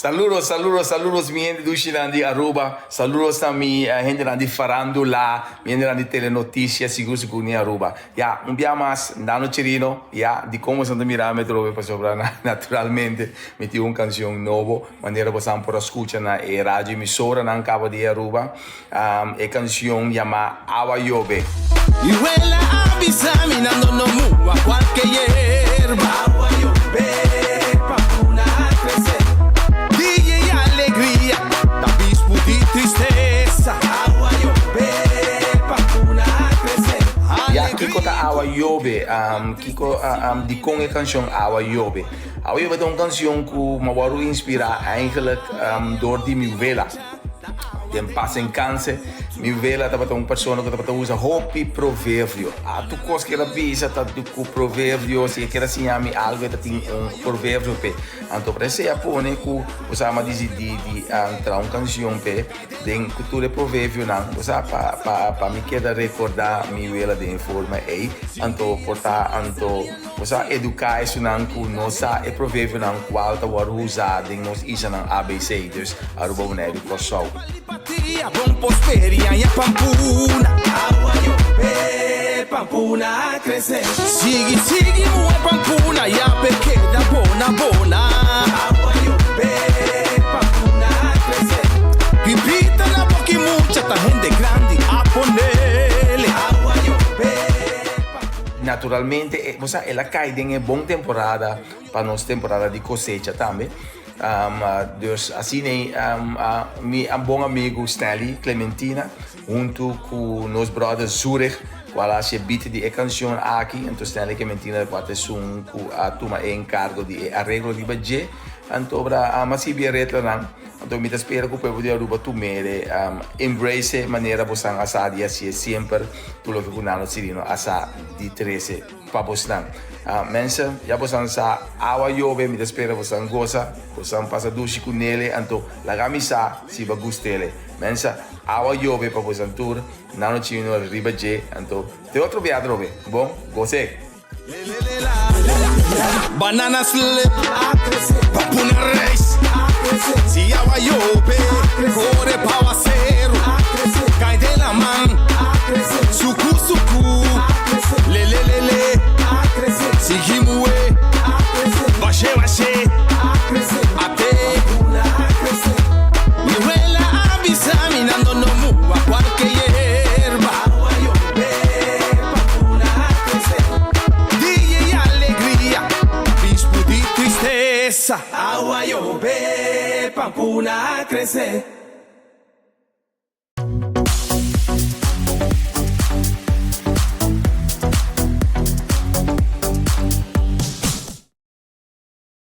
Saludos, saludos, saludos mi hende dushinan di Aruba, saludos na mi hendenan di farandula, mi hendenan di telenoticia, sigur sigur ni Aruba. Ya, un bia mas, Nano Chirino, ya, dikon boso no ta mira mi atrobe pasobra naturalmente mi tin un cancion nobo, manera boso por a scucha na e radio emisoranan caba di Aruba, e cancion yama Awa Yobe. Mi wela a bisa mi nan no no mua kualke yerba. Awa yobe pa puna krese. Dia i alegria ta bispu di tristesa. Awa yobe pa puna krese. Ya, kiko ta Awa Yobe? Kiko, dikon e kanshon Awa Yobe? Awa Yobe ta un kanshon ku mi a wòrdu inspirá eigenlijk dor di mi wela. Den pas en kanse, mi wela tabata un persona ku tabata usa hopi proverbio. A tur kos ku el a bisa ta ku proverbio, si e kier a siña mi algu e ta tin un proverbio p'e. Anto por esei a pone ku bo sa mi a disidí di traha un kanshon p'e den ku tur e proverbionan, bo sa, pa pa pa mi keda rekordá mi wela den e forma ei. Anto por ta anto bo sa eduká esunnan ku no sa e proverbionan kual ta wòrdu usá den nos islanan ABC. Dus Aruba, Boneiru, Kòrsou. Naturalmente, bo sa, el a kai den e bon temporada pa nos temporada di kosecha tambe. Dus asina ei mi bon amigu Stanley Clementina huntu ku nos brother Zurich kual a hasi e beat di e kanshon aki. Anto Stanley Clementina kua ta esun ku a tuma e enkargo di e areglo riba dje. Anto ora a sibi e retlanan. Anto mi ta spera ku pueblo di Aruba tum'e embrace manera bosan a sa di hasié semper tur loke ku Nano Cirino a sa di trese pa bosnan. Mensen, ya bosan sa awa yobe, mi ta spera bosan gosa, bosan pasa dushi ku nele, anto laga mi sa si bo a gust'ele. Mensen, awa yobe pa bosan tur, Nano Chino riba dje, anto te otro bia atrobe. Bon, gos'e! Banana slip, papuna reis, si awa yobe, kore pa awaseru, kai den laman, suku suku, lele lele, sigui muhe, bashe bashe, ate. Mi wela a bisa mi nan no no mua kualke yerba. Dia i alegria, bispu di tristesa. Awa yobe, pampuna a krese.